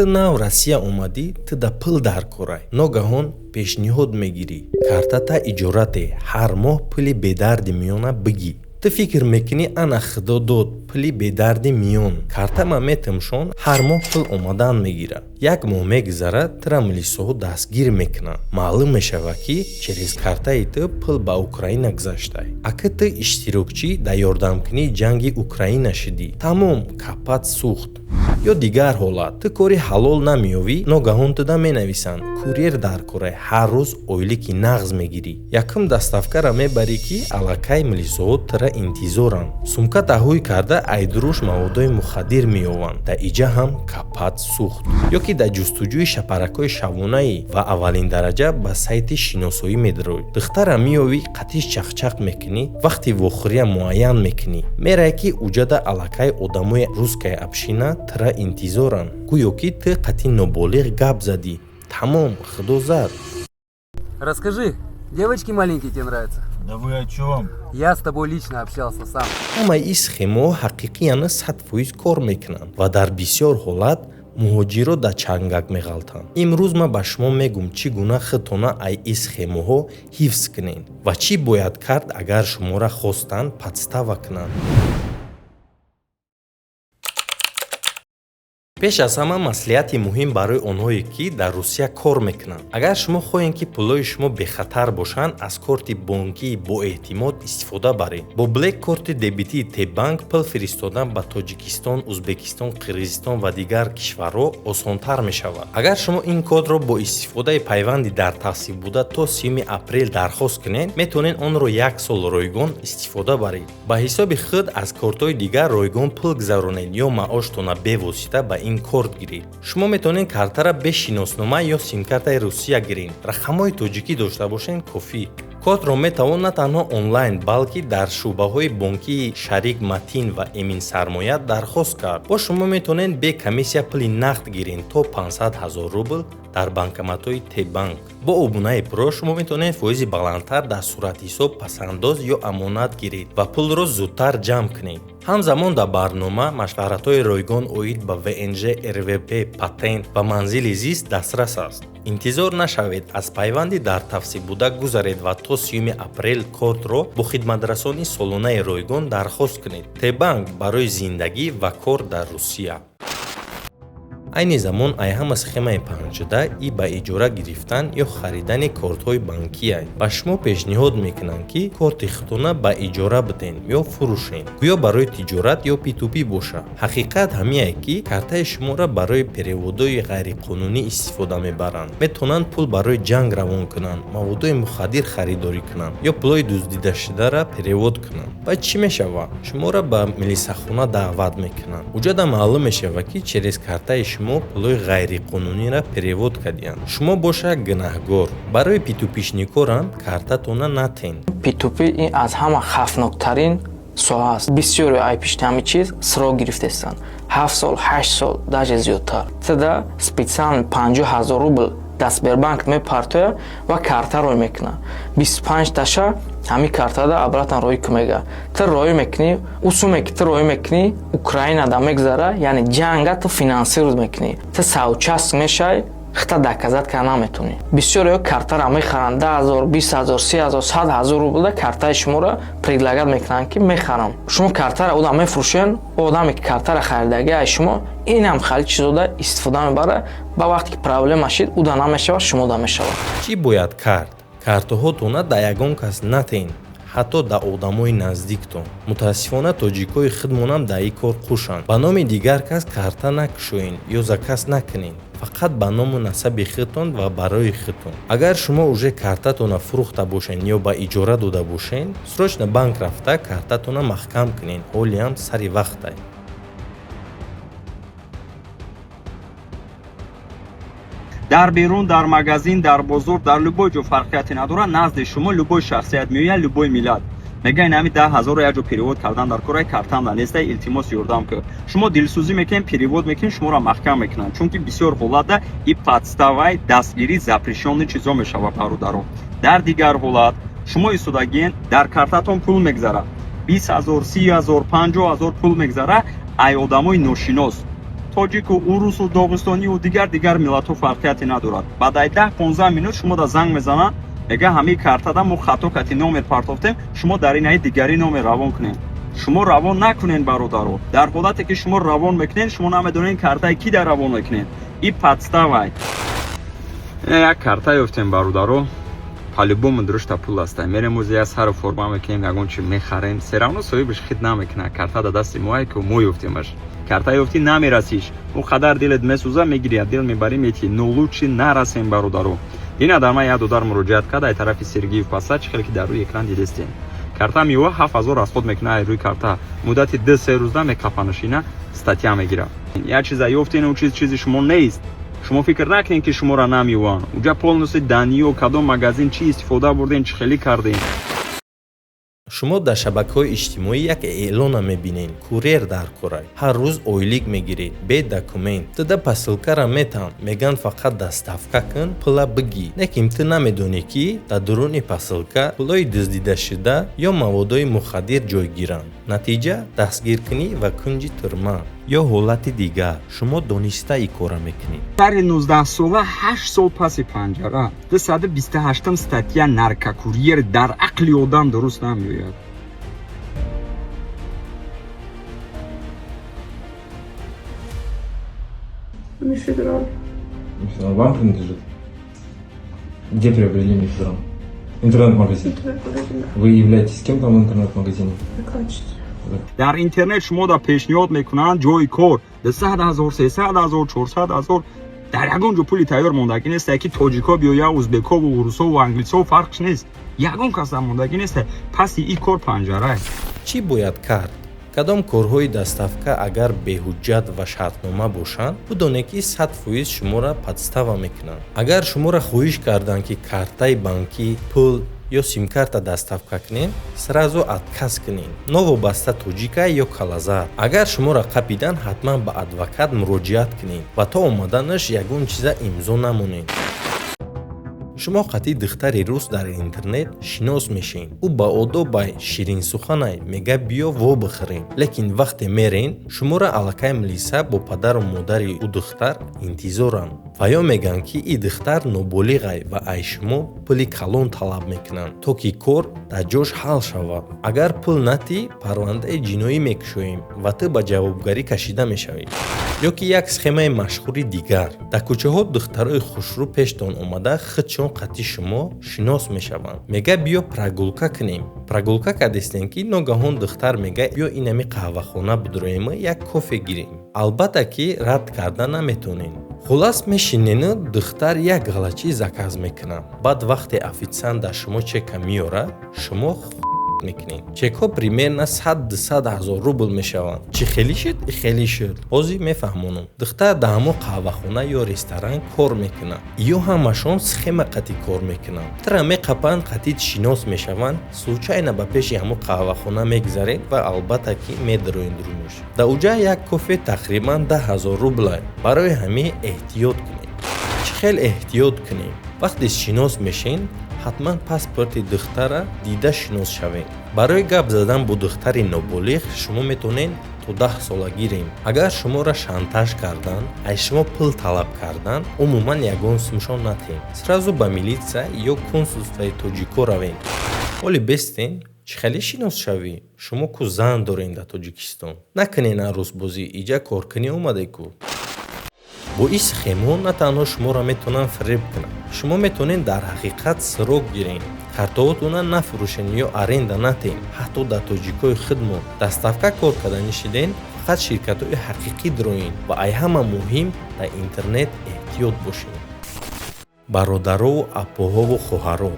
Ту нав Россия омадӣ, ту да пул дар корай. Ногаҳон пешниҳод мегирӣ: картата иҷорате, ҳар моҳ пули бедарди миёна бигӣ. Ту фикр мекунӣ: ана, худо дод, пули бедарди миён, картама метимшон, ҳар моҳ пул омадан мегирад. Як моҳ мегузарад, тура милисоҳо дастгир мекунанд. Маълум мешавад, ки через картаи ту пул ба Украина гузаштай. Ака, ту иштирокчӣ дар ёрдамкунии ҷанги Украина шудӣ. Тамом, капат сӯхт. Ё дигар ҳолат: ту кори ҳалол намеёвӣ, ногаҳон туда менависанд: курьер дар корай, ҳар рӯз ойлики нағз мегирӣ. Якум доставкара мебарӣ, ки аллакай милисоҳо тура интизоранд. Сумката ҳуй карда, айдуруш маводои мухаддир меёванд. Дар иҷа ҳам капат сӯхт. Ё ки дар ҷустуҷӯи шапаракҳои шавонаи ва аввалин дараҷа ба сайти шиносоӣ медароӣ. Духтара меёвӣ, қатиш чақчақ мекунӣ, вақти вохӯрия муайян мекунӣ. Мерай, ки уҷада аллакай одамои русская община тура интизоранд. Гӯё ки ту қати ноболиғ гап задӣ. Тамом, худо зад. Расскажи, девочки маленькие тебе нравятся? Да вы о чем? Я с тобой лично общался сам. Ҳамаи ин схемаҳо ҳақиқияна 100% кор мекунанд ва дар бисёр ҳолат муҳоҷиро дар чангак меғалтанд. Имрӯз ман ба шумо мегӯм, чӣ гуна худтона ай ин схемаҳо ҳифз кунед ва чӣ бояд кард, агар шуморо хостанд подстава кунанд. Пеш аз ҳама, маслиҳати муҳим барои онҳое, ки дар Русия кор мекунанд: агар шумо хоҳед, ки пулҳои шумо бехатар бошанд, аз корти бонкии боэътимод истифода баред. Бо Блек корти дебитии Тебанк пул фиристодан ба Тоҷикистон, Узбекистон, Қирғизистон ва дигар кишварҳо осонтар мешавад. Агар шумо ин кодро бо истифодаи пайванди дар тавсиф буда то 30 апрел дархост кунед, метавонед онро як сол ройгон истифода баред. Ба ҳисоби худ аз кортҳои дигар ройгон пул гузаронед ё маоштона бевосита ба ин корт гиред. Шумо метавонед картара бе шиноснома ё симкартаи Русия гиред, рақамҳои тоҷикӣ дошта бошед кофӣ. Кортро метавон на танҳо онлайн, балки дар шӯъбаҳои бонкии Шарик, Матин ва Эминсармоя дархост кард. Бо шумо метавонед бе комиссия пули нақд гиред то 500 ҳазор рубл дар банкоматҳои Тебанк. Бо обунаи Про шумо метавонед фоизи баландтар дар суратҳисоб, пасандоз ё амонат гиред ва пулро зудтар ҷамъ кунед. Ҳамзамон дар барнома машваратҳои ройгон оид ба ВНЖ, РВП, патент ва манзили зист дастрас аст. Интизор нашавед, аз пайванди дар тавсиф буда гузаред ва то 30 апрел кортро бо хидматрасонии солонаи ройгон дархост кунед. Тебанк барои зиндагӣ ва кор дар Русия. Айни замон ай ҳама схемаи паҳншуда и ба иҷора гирифтан ё харидани кортҳои банкия. Ба шумо пешниҳод мекунанд, ки корти худтона ба иҷора биден ё фурӯшен, гӯё барои тиҷорат ё P2P бошад. Ҳақиқат ҳамие, ки картаи шуморо барои переводҳои ғайриқонунӣ истифода мебаранд. Метавонанд пул барои ҷанг равон кунанд, маводои мухаддир харидорӣ кунанд ё пулҳои дуздидашударо перевод кунанд. Баъд чӣ мешавад? Шуморо ба милисахона даъват мекунанд. Уҷада маълум мешавад, ки через картаи шумо пулҳои ғайриқонуниро перевод кардиянд, шумо боша гунаҳгор. Барои P2P шникорам картатона натен. P2P ин аз ҳама хавфноктарин соҳа аст. Бисёре ай пишти ҳамин чиз срок гирифтестанд: 7 сол, 8 сол, даже зиёдтар. Тада специально 50 000 рубл дар Сбербанк мепартоя ва карта рой мекуна. 25 таша ҳамин картада обратно роӣ ку мега. Ту роӣ мекунӣ, ӯ суме ки ту роӣ мекунӣ, Украинада мегузара, яъне ҷанга ту финансировать мекунӣ, ту соучастник мешавӣ, хита доказать карда наметавонӣ. Бисёреҳо картара мехаранд, 10 000, 20 000, 30 000, 100 000 рублда картаи шуморо предлагать мекунанд, ки мехарам. Шумо картара одам мефурӯшен, одаме ки картара харидаги ай шумо, инам хали чизода истифода мебара. Ба вақте ки проблема шид, уда намешавад, шумода мешавад. Чӣ бояд кард? Картаҳотона да ягон кас натен, ҳатто да одамои наздиктон. Мутаассифона, тоҷикҳои худмонам дар ин кор қушанд. Ба номи дигар кас карта накушоен ё заказ накунед, фақат ба ному насаби худтон ва барои худтон. Агар шумо уже картатона фурӯхта бошен ё ба иҷора дода бошен, срочно банк рафта картатона маҳкам кунед, ҳолиам сари вақтай. Дар берун, дар магазин, дар бозор, дар любой ҷо, фарқияте надорад, назди шумо любой шахсият меояд, любой миллат, мега: ин ҳами 10 000-ро як ҷо перевод кардан дар кораи, картам да нестай, илтимос, ёрдам кӯ. Шумо дилсӯзӣ мекунед, перевод мекунед, шуморо маҳкам мекунанд, чунки бисёр ҳолатда и подставай, дастгирӣ запрещённый чизо мешавад, бародаро. Дар дигар ҳолат шумо истодагиен, дар картатон пул мегзарад, 20 000, 30 000, 50 000 пул мегзара ай одамои ношинос. Тоҷику, урусу, доғистониву дигар миллатҳо фарқияте надорад. Баъд ай 10-15 минут шумо да занг мезананд, мега ҳамаи картада мо хато кати номер партофтем, шумо дар ин ҳаи дигари номер равон кунем. Шумо равон накунен, бародаро. Дар ҳолате ки шумо равон мекунен, шумо намедонен картаи ки дар равон мекунен. И подставай. Як карта ёфтем, бародаро. По-любому дурушта пул аста. Мерем ози як сару форма мекунем, ягон чи мехарем. Всё равно соҳибаш хит намекунад. Карта да дасти моае ки мо ёфтемаш. Карта ёфтӣ, намерасиш. Он қадар дилет месӯза, мегирӣ, дил мебарӣ, метӣ. Но лучше нарасем, бародаро. Ина дар ман як додар муроҷиат кард ай тарафи Сергиев Посад, чӣ хеле ки дар рӯи экран дидестем. Карта мева 7000 расход мекунад ай рӯи карта. Муддати 2-3 рӯзда мекафанаш, ина статья мегирад. Як чиза ёфтен, он чиз чизи шумо нест. Шумо фикр накунед, ки шуморо намеёванд. Уҷа полностью данные, кадом магазин чӣ истифода бурдем, чӣ хелӣ кардем. Шумо дар шабакаҳои иҷтимоӣ як эълона мебинед: курьер дар корай, ҳар рӯз ойлик мегиред, бе документ. Туда посылкара метан, мегӯянд, фақат доставка кун, пула бигӣ. Лекин ту намедонӣ, ки дар дуруни посылка пулҳои дуздидашуда ё маводҳои мухаддир ҷойгиранд. Натиҷа: дастгиркунӣ ва кунҷи тюрьма. Ё ҳолати дигар: шумо дониста ин кора мекунед. Сари 19 сола 8 сол паси панҷара. 228 статья, наркокурьер, дар ақли одам дуруст намеояд. Мефедрон. Мефедрон вам принадлежит? Где приобрели мефедрон? Интернет-магазин. Интернет-магазин, да. Вы являетесь кем там в интернет-магазине? Закладчица. Дар интернет шумо да пешниҳод мекунанд ҷои кор 200 ҳазор, 300 ҳазор, 400 ҳазор. Дар ягон ҷо пули тайёр мондагӣ нест, ки тоҷико биёя, узбекову, урусову, англисову, фарқш нест, ягон кас дар мондагӣ нест. Паси ин кор панҷара. Чӣ бояд кард? Кадом корҳои доставка агар беҳуҷҷат ва шартнома бошанд, бидонед, ки 100% шуморо подстава мекунанд. Агар шуморо хоҳиш карданд, ки картаи банкӣ, пул ё симкарта доставка кунед, сразу отказ кунед, новобаста тоҷика ё калазар. Агар шуморо қапидан, ҳатман ба адвокат муроҷиат кунед ва то омаданаш ягон чиза имзо намонед. Шумо қатъи духтари рус дар интернет шинос мешед. Ӯ ба одобай, ширинсуханай, мега биё во бихӯрем. Лекин вақте мерен, шуморо аллакай милиса бо падару модари ӯ духтар интизоранд ва ё мегӯянд, ки и духтар ноболиғай, ва ай шумо пули калон талаб мекунанд, то ки кор дар ҷош ҳал шавад. Агар пул натӣ, парвандаи ҷиноӣ мекушоем ва ту ба ҷавобгарӣ кашида мешавӣ. Ё ки як схемаи машҳури дигар: дар кӯчаҳо духтарои хушрӯ пештон омада, худшон қатъи шумо шинос мешаванд, мега биё прогулка кунем. Прогулка кардистем, ки ногаҳон духтар мега биё инами қаҳвахона бидроему як кофе гирем. Албатта ки рад карда наметонем. Хулас, мешинену духтар як галачи заказ мекунад. Баъд вақте офитсиант дар шумо чека меорад, шумо мекунед. Чекҳо примерно 100-200 ҳазор рубл мешаванд. Чӣ хелӣ шуд, хелӣ шуд, ҳозир мефаҳмонам. Духтар дар ҳамон қаҳвахона ё ресторан кор мекунад. Ё ҳамашон схема қатъи кор мекунанд. Тра меқапанд, қатъи шинос мешаванд, случайно ба пеши ҳамон қаҳвахона мегзаред ва албатта ки медароед рунуш. Дар уҷа як кофе тақрибан 10 000 рублай. Барои ҳамин эҳтиёт кунед. Чӣ хел эҳтиёт кунем? Вақте шинос мешен, ҳатман паспорти духтара дида шинос шавед. Барои гап задан бо духтари ноболиғ шумо метавонед то 10 сола гирем. Агар шуморо шантаж кардан, аз шумо пул талаб кардан, умуман ягон сумшон натем, сразу ба милитсия ё консулствои тоҷико равем. Ҳоли бестен, чӣ хеле шинос шавӣ? Шумо ку зан дорем дар Тоҷикистон. Накунен арӯсбозӣ, иҷа коркунӣ омаде ку. Бо ин схемаҳо на танҳо шуморо метавонанд фиреб кунанд, шумо метавонед дар ҳақиқат срок гиред. Картоотона нафурӯшен ё аренда натем, ҳатто дар тоҷикои худмон. Доставка кор карданӣ шиден, фақат ширкатҳои ҳақиқӣ дроин ва ай ҳама муҳим, дар интернет эҳтиёт бошед. Бародарову апоҳову хоҳаро,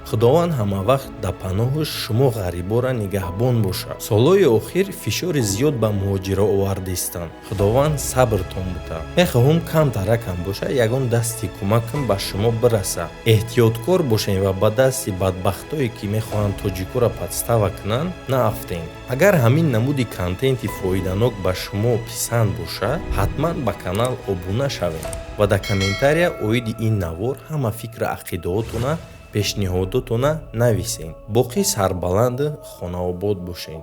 Худованд ҳамавақт дар паноҳи шумо ғарибора нигаҳбон бошад. Солҳои охир фишори зиёд ба муҳоҷиро овардистанд. Худованд сабртон бута. Мехоҳам камтаракам боша, ягон дасти кӯмакам ба шумо бираса. Эҳтиёткор бошем ва ба дасти бадбахтое, ки мехоҳанд тоҷикоро подстава кунанд, наафтем. Агар ҳамин намуди контенти фоиданок ба шумо писанд бошад, ҳатман ба канал обуна шавед ва дар комментария оиди ин навор ҳама фикру ақидаотона, пешниҳодотона нависед. Боқӣ сарбаланду хонаобод бошед.